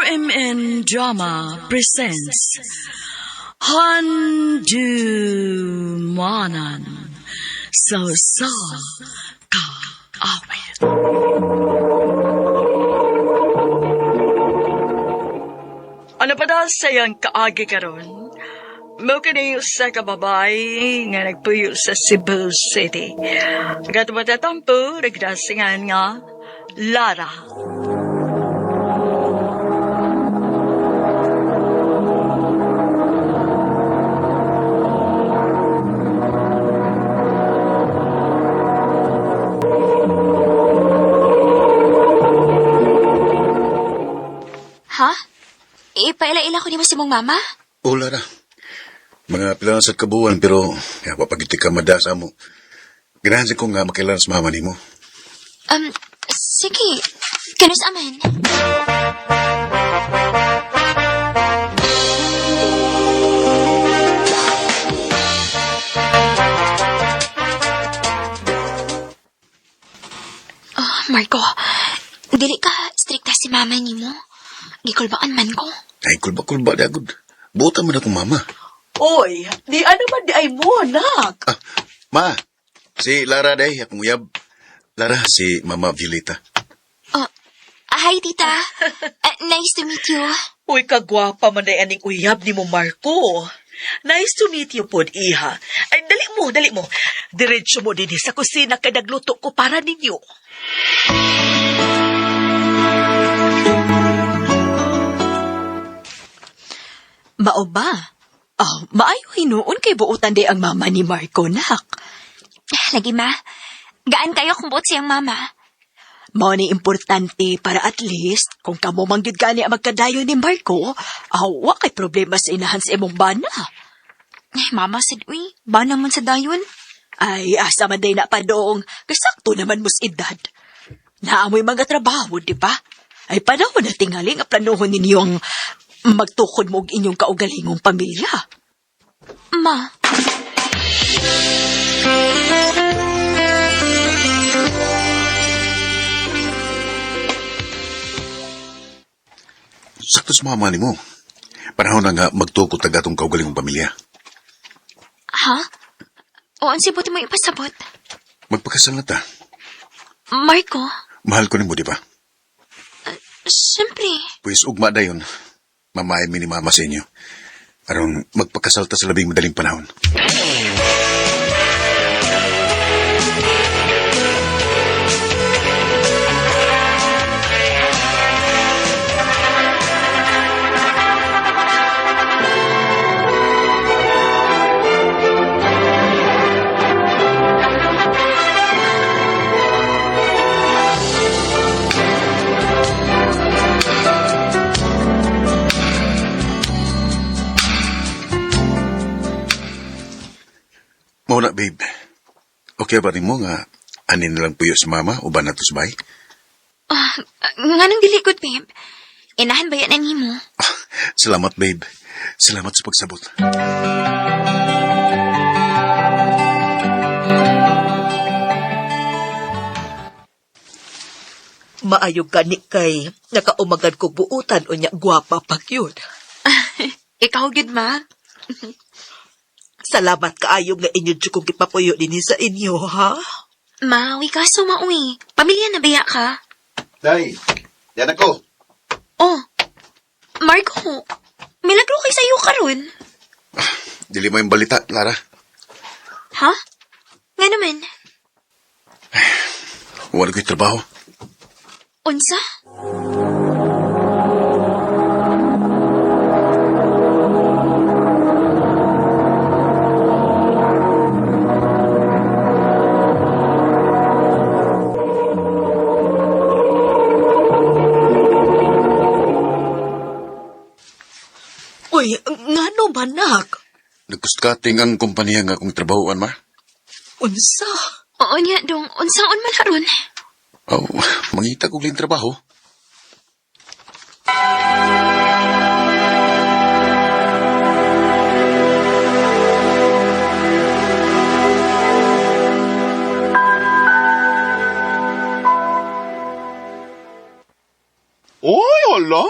RMN Drama presents Handumanan sa sa Kaawit. Ano pa daw sa iyang kaagi karon? Mo kini usa ka babae nga nagpuyo sa Cebu City. Gatubatatampo, nagdasingan nga Lara. Ha? Ipaila-ila ko nimo si mong mama? O, Lara. Mga pila na sa kabuan, pero ya, wapagiti ka mada sa amo. Ganahan sa ko nga makailan sa mama nimo. Sige. Kanus aman. Oh, Marco, dili ka strikta si mama nimo. Gikulbaan man ko. Ay, kulba-kulba di agad. Buta man akong mama. Oy, di ano man di ay mo, anak. Ah, ma, si Lara day, akong uyab. Lara, si Mama Violeta. Oh, hi, tita. Nice to meet you. Uy, kagwapa man day aning uyab ni mo, Marco. Nice to meet you pod, iha. Ay, dali mo, dali mo. Diretso mo din sa kusina kay nagluto ko para ninyo. Mao ba? Oh, maayo hinuon kay buotan di ang mama ni Marco, nak. Lagi, ma. Gaan kayo kung buot siyang mama. Mao ni importante para at least kung kamo man gyud gani ang magkadayon ni Marco, aw wa kay problema sa inahan sa imong bana. Ay, mama sad, uy. Ba naman sa dayon? Ay, asa man day na padong, kasakto naman mos edad. Naamoy mga trabaho, di ba? Ay panahon na tingali nga planuhon ninyo ang magtukod mo og inyong kaugalingong pamilya. Ma, Sakto sa mama nimo. Panahon na nga magtukod tag atong kaugalingong pamilya. ha? O, ang sibot mo ipasabot. Magpakasal na ta. Marco, Mahal ko nimo, di ba? siyempre. Pwes ugma dayon. Mamaay mi ni mama sa inyo. Aron magpakasal ta sa labing madaling panahon. Mao na, babe. Okay ba nimo nga anin na lang puyo sa mama o ba nato sa bahay? Ah, nganong dili good, babe? Inahan ba yan nimo? Ah, salamat, babe. Salamat sa pagsabot. Maayo gani kay nakaumagad ko buutan o niya gwapa pag yun. Ikaw gyud, ma. Salamat kaayo nga inyo jud kong gipapuyo dinhi sa inyo, ha? Ma, uy kaso mauwi. Pamilya na baya ka? Day, yan ako. Oh, Marco, milagro kay sayo karon. Dili mo yung balita, Lara. Ha? Nga naman. Wala ko'y trabaho. Unsa? Uy, ngano manak? Nagkustkating ang kumpanya nga akong trabahoan, ma. Unsa? Oo niya, dong. Unsaon man haron? Oh, mangita kog lang trabaho. Oy, hala.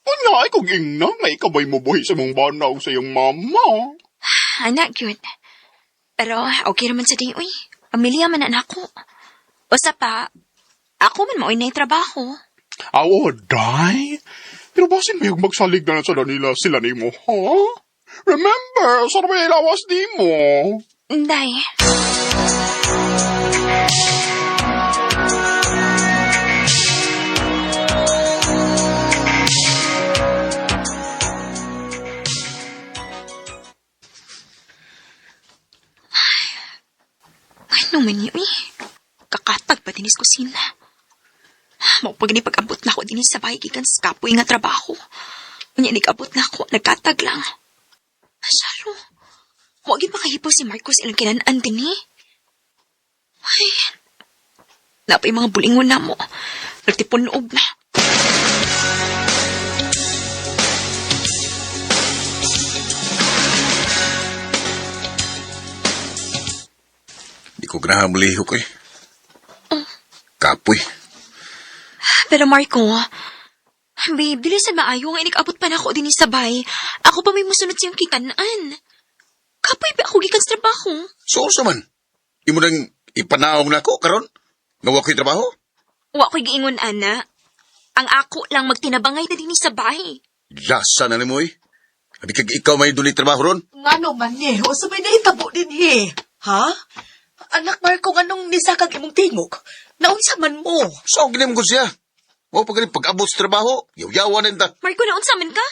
Unya ay kung ingna nga ikaw ba'y mubuhi sa mong bana o sa iyong mama. Anak, yun. Pero okay naman sa di, uy. Pamilya man na nako. Usa pa, ako man maoy na trabaho. Aw, day. Pero basin may magsalig na lang sa nila sila nimo, ha? Remember, sa may lawas di mo. Inday. Ay, ano man yun eh. Kakatag pa dinis kusina. Maupag ni pag-abot na ako dinis sa bahay gikan sa kapoy nga trabaho. Unya nag-abot na ako, nagkatag lang. Masyaro. Huwag yun makahipo si Marcos ilang kinanaan din eh. Ay, napay mga bulingon na mo. Nagtipon loob na. Di ko ganahan mulihok eh. Kapoy. Pero Marco, babe, dili sa maayo nga inikabot pa na ako din sa bay. Ako pa may musunod siyang kikanaan. Kapoy ba ako gikan sa trabaho? So, unsa man? Imo nang ipanaong nako karon? Nga wa ko'y trabaho? Wa ko'y giingon, ana. Ang ako lang magtinabangay na din sa bahay. Lasa na nimo eh. Abi kag ikaw may dunay trabaho ron? Ngano man ni? O sa may nahitabo din he? Ha? Anak Marco, nganong nisakag imong tingog? Naunsa man mo? So, ginim ko siya. Wa pa gani pag-abot sa trabaho, yaw-yawan na ta. Marco, naunsa man ka?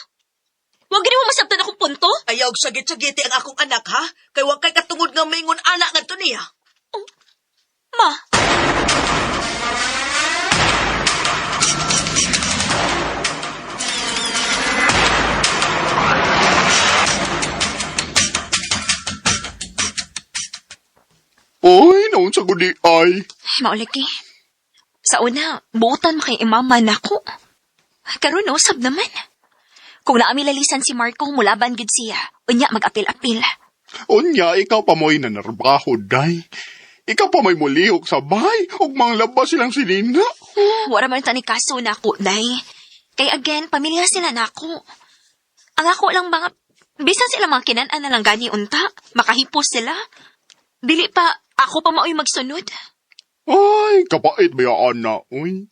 Wa gani mo masabtan akong punto? Ayaw og sagit-sagiti ang akong anak ha? Kay wa kay katungod nga maingon anak ngadto niya. Ma, Uy, naon sa gudi ay. maulagi. Sa una, buutan mo kay imama nako. Karon usab naman. Kung naami lalisan si Marco, mulaban gid siya. Unya mag-apil-apil. Unya, ikaw pa mo'y nanarbaho, day. Ikaw pa may mulihok sa bahay, ug manglabas silang sinina. Wala man ta ni kaso nako, day. Kay again, pamilya sila nako. Ang ako lang mga bisan sila mga kinan-an na lang gani unta, makahipos sila. Dili pa ako pa maoy magsunod. Ay, kapait ba yung anak, uy?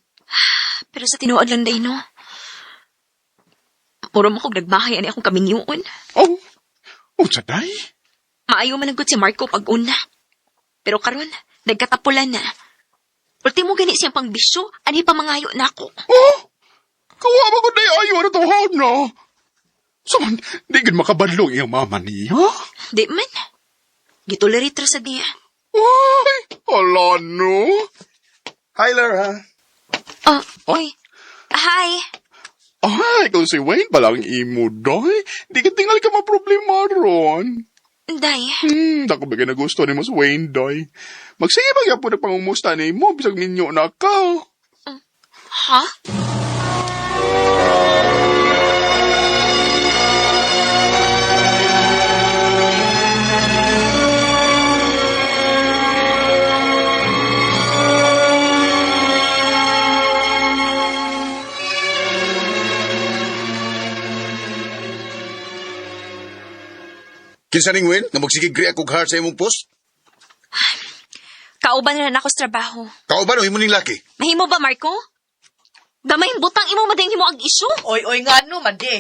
Pero sa tinuod lang day no. Muro mo kog nagmahay ani akong kaminyoon. Oh, unsa day? Maayo man ang si Marco pag una. Pero karon, nagkatapulan na. Ultimo gani siyang pangbisyo, ani pa mangayo nako. Oh, kawa ba ko day ayo na tawhan na? Saman, di gid makabadlong iyang mama niya. Di man. Gitolerate ra sa niya. Ay, ala no. Hi, Lara. Oh, oy. Hi. Ay, kung si Wayne palang imo, day. Di ka tingal ka maproblema ron. Day. Dako ba na gusto ni mo si Wayne, day. Magsige ba gyapon na pangumusta ni mo, bisag ninyo na ka. Ha? Kinsa ning Win nga magsigig react og heart sa imong post? Kauban na lang ako sa trabaho. Kauban o imo ning laki? Mahimo ba, Marco? Gamay butang imo mading himo ang isyu. Oy, oy, ngano man di?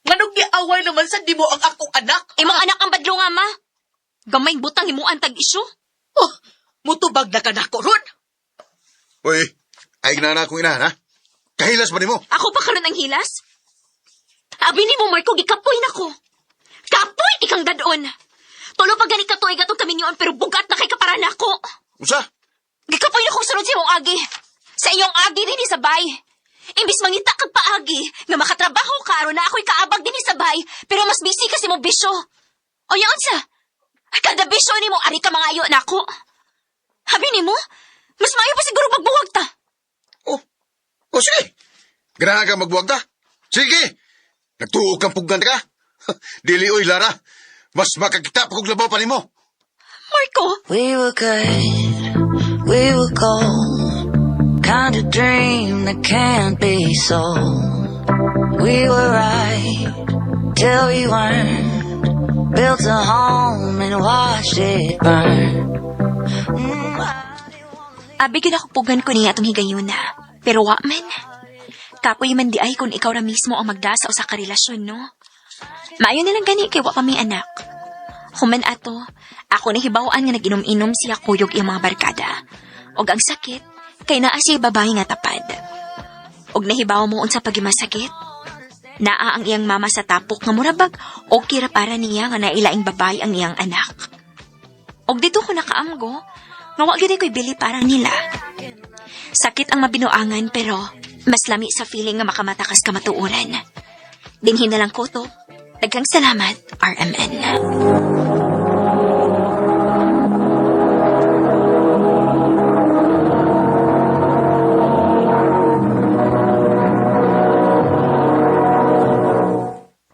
Nganong giaway naman sa di mo ang akong anak? Imong anak ang badlo nga, ma. Gamay butang himo ang tag-isyu. Oh, mutubag na ka nako ron. Uy, ay ginana akong inahan ha. Kahilas ba nimo? Ako pa karon ang hilas? Abi nimo Marco, gikapoy nako. Kapoy ikang dadon. Tulo pa gani ka tuig atong kaminyoon pero bugat na kay kapara nako. Unsa? Gikapoy na kong sunod sa imong agi. Sa iyong agi dinhi sa bay. Imbis mangita kag paagi nga makatrabaho ka aron na ako'y kaabag dinhi sa bay, pero mas busy kasi mo bisyo. O yaon sa? Kada bisyo nimo ari ka mangayo nako. Habi nimo, mas maayo pa siguro magbuwag ta. Oh. Oh, sige. Ganahan ka magbuwag ta. Sige. Nagtuo kang pugnan ka. Dili oy, Lara. Mas makakita pa kog labaw pa nimo. Marco, We were good, we were gold. Kind of dream that can't be sold. We were right till we weren't. Built a home and watched it burn. Abi gyud ako pugan ko niya atong higayuna. Pero wa man. Kapoy man di ay kung ikaw ra mismo ang magda sa usa ka relasyon, no? Maayo na lang gani kay wa pa may anak. Human ato, ako nahibaw-an nga nag-inom-inom siya kuyog iyang mga barkada. Og ang sakit, kay naa siya babae nga tapad. Og nahibaw mo unsa pagimasakit? Naa ang iyang mama sa tapok nga murabag okay ra para niya nga nailaing babae ang iyang anak. Og dito ko nakaamgo, nga wa gyud ko'y bili para nila. Sakit ang mabinuangan pero mas lami sa feeling nga makamata kas kamatuoran. Dinhi na lang ko to. Daghang salamat, RMN.